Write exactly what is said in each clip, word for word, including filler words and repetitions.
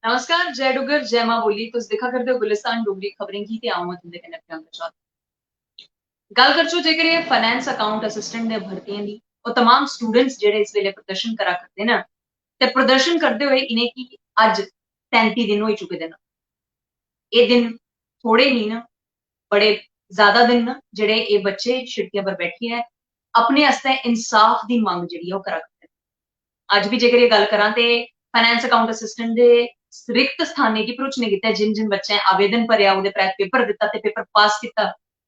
नमस्कार, जय डुग्गर, जय मां बोली। तुस दिक्खा करदे ओ गुलिस्तान डोगरी खबरें गी ते अ'ऊं आं तुं'दे कन्नै प्रियंका चौधरी। गल्ल करचो जेकर एह् finance account assistant दे भर्तियें दी, ओह् तमाम students जेह्ड़े इस बेल्लै प्रदर्शन करा करदे न ते प्रदर्शन करदे होए इ'नेंगी अज्ज सैंती दिन होई चुके दे न। एह् दिन थोह्ड़े निं न, बड़े ज्यादा दिन न जेह्ड़े एह् बच्चे शिड़कें पर बैठियै अपने आस्तै इंसाफ दी मंग जेह्ड़ी ऐ ओह् करा करदे न। अज्ज बी जेकर एह् गल्ल करां ते finance account assistant दे रिक्त स्थानें गी भरोचने गितै जिन जिन बच्चें आवेदन भरेआ, ओह्दे परैंत पेपर दित्ता ते पेपर पास कीता,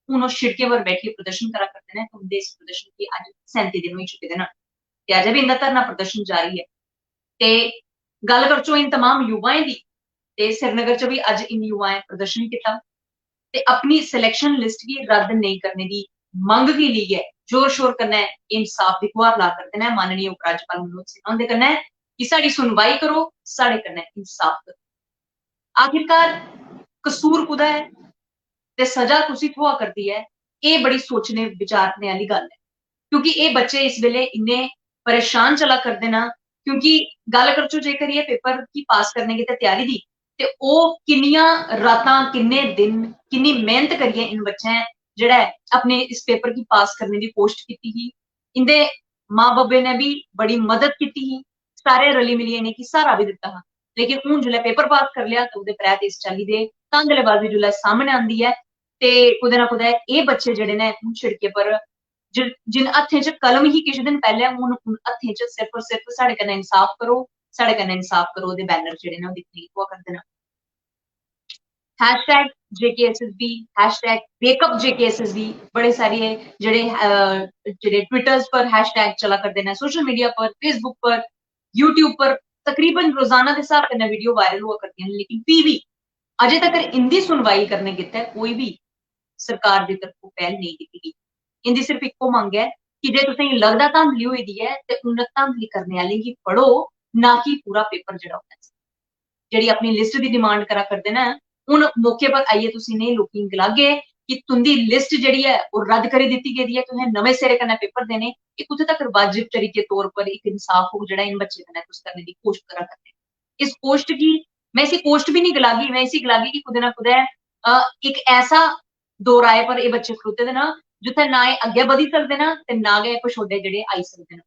हून ओह् शिड़कें पर बैठियै प्रदर्शन करा करदे न। उं'दे इस प्रदर्शन गी अज्ज सैंती दिन होई चुके दे न ते अजें बी इं'दा धरना प्रदर्शन जारी ऐ। ते गल्ल करचो इन तमाम युवाएं दी, ते श्रीनगर च बी अज्ज इन युवाएं प्रदर्शन कीता ते अपनी selection list गी रद्द नेईं करने दी मंग गी लेइयै जोर शोर कन्नै इंसाफ दी गुहार ला करदे न माननीय उपराज्यपाल मनोज सिन्हा हुंदे कन्नै कि साढ़ी सुनवाई करो, साढ़े कन्नै इंसाफ करो। आखिरकार कसूर कुदा ऐ ते सजा कुसी थ्होआ करदी ऐ, एह् बड़ी सोचने विचारने आह्ली गल्ल ऐ, क्योंकि एह् बच्चे इस बेल्लै इन्ने परेशान चला करदे न, क्योंकि गल्ल करचो जेकर एह् पेपर गी पास करने गितै त्यारी दी, ते ओह् किन्नियां रातां, किन्ने दिन, किन्नी मेह्नत करियै इन बच्चें जेह्ड़ा ऐ अपने इस पेपर गी पास करने दी कोशट कीती ही। इं'दे मां बब्बे ने बी बड़ी मदद कीती ही, सारे रली मिलियै इ'नेंगी स्हारा बी दित्ता हा। लेकिन हून जिसलै पेपर पास करी लेआ ते ओह्दे परैंत इस चाल्ली दे धांधलेबाजी जिसलै सामनै आंदी ऐ ते कुतै ना कुतै एह् बच्चे जेह्ड़े न हून शिड़के पर जि-, जिन हत्थें च कलम ही किश दिन पैह्लें, हून उन हत्थें च सिर्फ और सिर्फ "साढ़े कन्नै इंसाफ करो, साढ़े कन्नै इंसाफ करो" दे बैनर जेह्ड़े न ओह् दिक्खने गी थ्होआ करदे न। Hashtag J K S S B, hashtag wake up J K S S B, बड़े सारे जेह्ड़े अ, जेह्ड़े ट्विटर्स पर हैशटैग चला करदे न, सोशल मीडिया पर, Facebook पर, YouTube पर तकरीबन रोजाना दे स्हाब कन्नै वीडियो वायरल होआ करदियां न, लेकिन फ्ही बी अजें तकर इं'दी सुनवाई करने गितै कोई बी सरकार दी तरफों पैह्ल नेईं कीती गेई। इं'दी सिर्फ इक्को मंग ऐ कि जे तुसेंगी लगदा धांधली होई दी ऐ ते उन धांधली करने आह्लें गी फड़ो, ना कि पूरा पेपर जेह्ड़ा होना चाहिदा। जेह्ड़ी अपनी लिस्ट दी डिमांड करा करदे न, हून मौके पर आइयै तुस इ'नें लोकें गी गलागे कि तुं'दी लिस्ट जेह्ड़ी ऐ ओह् रद्द करी दित्ती गेदी ऐ, तुसें नमें सिरे कन्नै पेपर देने। एह् कुत्थै तक वाजिब तरीके तौर पर इक इंसाफ होग जेह्ड़ा इन बच्चें कन्नै तुस करने दी कोशट करा करदे? इस कोशट गी, में इसी कोशट बी निं गलागी, में इसी गलागी कि कुतै ना कुतै, अ, इक ऐसा दो राहे पर एह् बच्चे खड़ोते दे न जित्थै ना एह् अग्गें बधी सकदे न ते ना गै एह् पछोडे जेह्ड़े आई सकदे न।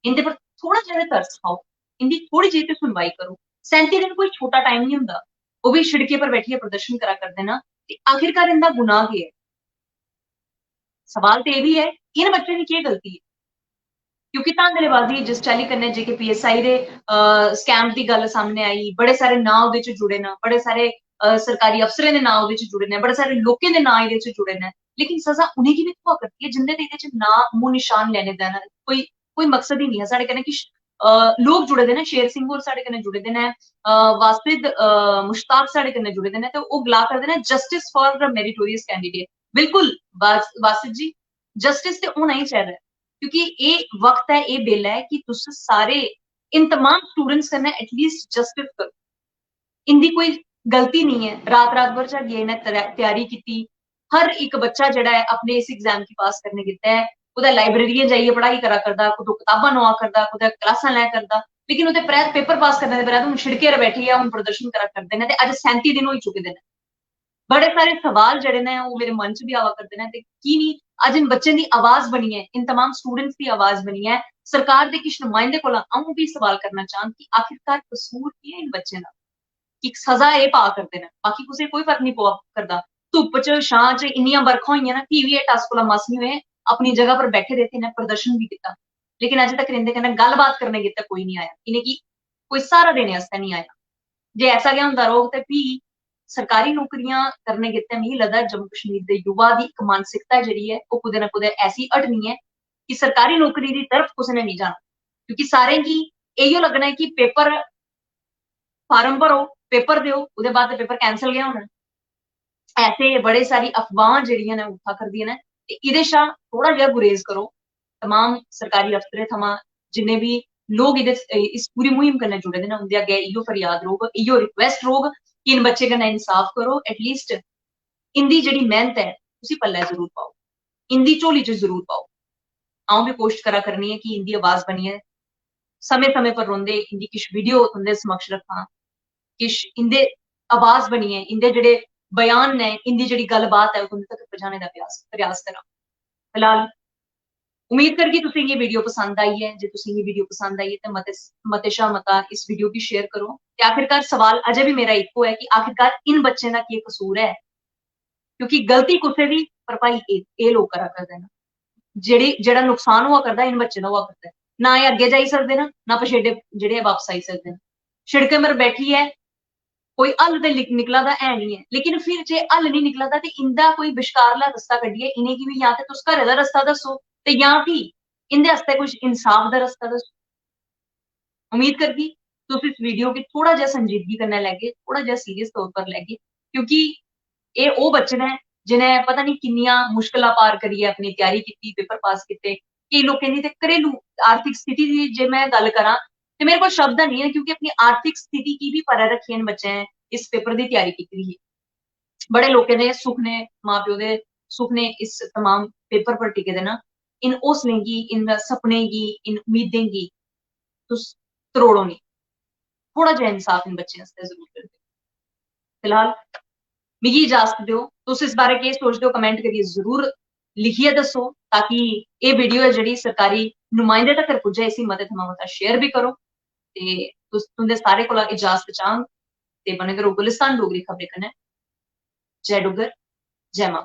इं'दे पर थोह्ड़ा जेहा ते तरस खाओ, इं'दी थोह्ड़ी जेही ते सुनवाई करो। सैंती दिन कोई छोटा टाइम निं होंदा। ओह् बी शिड़के पर बैठियै प्रदर्शन करा करदे न, ते आखिरकार इं'दा गुनाह केह् ऐ? सवाल ते एह् बी ऐ, इन बच्चें दी केह् गलती ऐ? क्योंकि धांधलेबाजी जिस चाल्ली कन्नै जेके पीएसआई दे स्कैम दी गल्ल सामने आई, बड़े सारे नांऽ ओह्दे च जुड़े न, बड़े सारे अ, सरकारी अफसरें दे नांऽ ओह्दे च जुड़े न, बड़े सारे लोकें दे नांऽ एह्दे च जुड़े न, लेकिन सजा उ'नेंगी बी थ्होआ करदी ऐ जिंदे ते एह्दे च नांऽ, मूंह निशान लैने दा ना कोई, कोई मकसद ही निं ऐ। साढ़े कन्नै किश अ, लोक जुड़े दे न, शेर सिंह होर साढ़े कन्नै जुड़े दे न, अ, वासिद अ, मुश्ताक साढ़े कन्नै जुड़े दे न, ते ओह् गला करदे न, "Justice for the meritorious candidate।" बिल्कुल वास-, वासिद जी, जस्टिस ते होना ही चाहिदा ऐ, क्योंकि एह् वक्त ऐ, एह् बेल्ला ऐ कि तुस सारे इन तमाम स्टूडेंट्स कन्नै एटलीस्ट जस्टिस करो। इं'दी कोई गलती निं ऐ, रात रात भर जागियै इ'नें तरै-, त्यारी कीती। हर इक बच्चा जेह्ड़ा ऐ अपने इस एग्जाम गी पास करने गितै कुतै लाइब्रेरियें जाइयै पढ़ाई करा करदा, कुतै कताबां नुआ करदा, कुतै क्लासां लै करदा, लेकिन ओह्दे परैंत, पेपर पास करने दे परैंत हून शिड़के पर बैठियै हून प्रदर्शन करा करदे न ते अज्ज सैंती दिन होई चुके दे न। बड़े सारे सवाल जेह्ड़े न ओह् मेरे मन च बी आवा करदे न ते की निं अज्ज इन बच्चें दी आवाज बनियै, इन तमाम स्टूडेंट्स दी आवाज बनियै सरकार दे किश नुमाइंदे कोला अ'ऊं बी सवाल करना चाह्ङ कि आखिरकार कसूर केह् ऐ इन बच्चें दा? कि सजा एह् पा करदे न, बाकी कुसै गी कोई फर्क निं पवा करदा। धुप्प च, छां च इन्नियां बरखां होइयां न, फ्ही बी एह् टस कोला मस निं होए, अपनी जगह पर बैठे दे थे, इ'नें प्रदर्शन बी कीता। लेकिन अज्ज तक इं'दे कन्नै गल्लबात करने गितै कोई निं आया, इ'नेंगी कोई स्हारा देने आस्तै निं आया। जे ऐसा गै होंदा रौह्ग ते फ्ही सरकारी नौकरियां करने गितै मिगी लगदा जम्मू कश्मीर दे युवा दी इक मानसिकता जेह्ड़ी ऐ ओह् कुतै ना कुतै ऐसी हटनी ऐ कि सरकारी नौकरी दी तरफ कुसै ने निं जाना, क्योंकि सारें गी इ'यो लग्गना ऐ कि पेपर, फार्म भरो, पेपर देओ, ओह्दे बाद ते पेपर कैंसल गै होना ऐ। ऐसे बड़े सारी अफवाहां जेह्ड़ियां न उट्ठा करदियां न, ते एह्दे शा थोह्ड़ा जेहा गुरेज करो। तमाम सरकारी अफसरें थमां जिन्ने बी लोक एह्दे, इस पूरी मुहिम कन्नै जुड़े दे न, उं'दे अग्गें इ'यो फरियाद रौह्ग, इ'यो रिक्वेस्ट रौह्ग कि इन बच्चें कन्नै इंसाफ करो। एटलीस्ट इं'दी जेह्ड़ी मेह्नत ऐ उसी पल्लै जरूर पाओ, इं'दी झोली च जरूर पाओ। अ'ऊं बी कोशट करा करनी आं कि इं'दी अवाज बनियै समें समें पर रौंह्दे इं'दी किश वीडियो तुं'दे समक्ष रक्खां। किश इंदे आवाज बनियै, इंदे जेह्ड़े बयान न, इंदी जेह्ड़ी गल्लबात ऐ, ओह् तुंदे तक पजाने दा प्रयास, प्रयास करां। फिलहाल उम्मीद करगी तुसेंगी वीडियो पसंद आई ऐ। जे तुसेंगी वीडियो पसंद आई ऐ ते मते, मते शा मता इस वीडियो गी शेयर करो। ते आखिरकार सवाल अजें बी मेरा इक्को ऐ कि आखिरकार इन बच्चें दा केह् कसूर ऐ? क्योंकि गलती कुसै दी, पर भाई एह्, एह् लोक करा करदे न। जेह्ड़ी, जेह्ड़ा नुकसान होआ करदा, इन बच्चें दा होआ करदा ऐ। ना एह् अग्गें जाई सकदे न, ना पछेडे जेह्ड़े ऐ बापस आई सकदे न। शिड़कें पर बैठियै कोई हल ते लिक-, निकला दा है निं ऐ, लेकिन फिर जे हल निं निकला दा ते इंदा कोई बश्कारला रस्ता कड्ढियै इ'नेंगी बी जां ते तुस घरै दा रस्ता दस्सो ते जां फ्ही इंदे आस्तै कुछ इंसाफ दा रस्ता दस्सो। उम्मीद करगी तुस इस वीडियो गी थोड़ा जेहा संजीदगी कन्नै लैगे, थोड़ा जेहा सीरियस तौर पर लैगे, क्योंकि एह् ओह् बच्चे न जिनें पता निं किन्नियां मुश्कलां पार करियै अपनी त्यारी कीती, पेपर पास कीते। केईं लोकें दी ते घरेलू आर्थिक स्थिति दी जे में गल्ल करां ते मेरे कोल शब्द निं ऐ, क्योंकि अपनी आर्थिक स्थिति गी बी परै रक्खियै इ'नें बच्चें इस पेपर दी त्यारी कीती दी ही। बड़े लोकें दे सुखने, मां प्यो दे सुखने इस तमाम पेपर पर टिके दे न। इन हौसलें गी, इन सपनें गी, इन उम्मीदें गी तुस त्रोड़ो निं। थोड़ा जेहा इंसाफ इन बच्चें आस्तै जरूर करो। फिलहाल मिगी इजाजत देओ। तुस इस बारै केह् सोचदे ओ, कमेंट करियै जरूर लिखियै दस्सो, ताकि एह् वीडियो ऐ जेह्ड़ी सरकारी नुमाइंदे तगर पुज्जै, इसी मते थमां मता शेयर बी करो। ते तुस, तुंदे सारे कोला इजाजत चाहंग ते बने करो गुलिस्तान डोगरी खबरें कन्नै। जय डुग्गर, जय मां।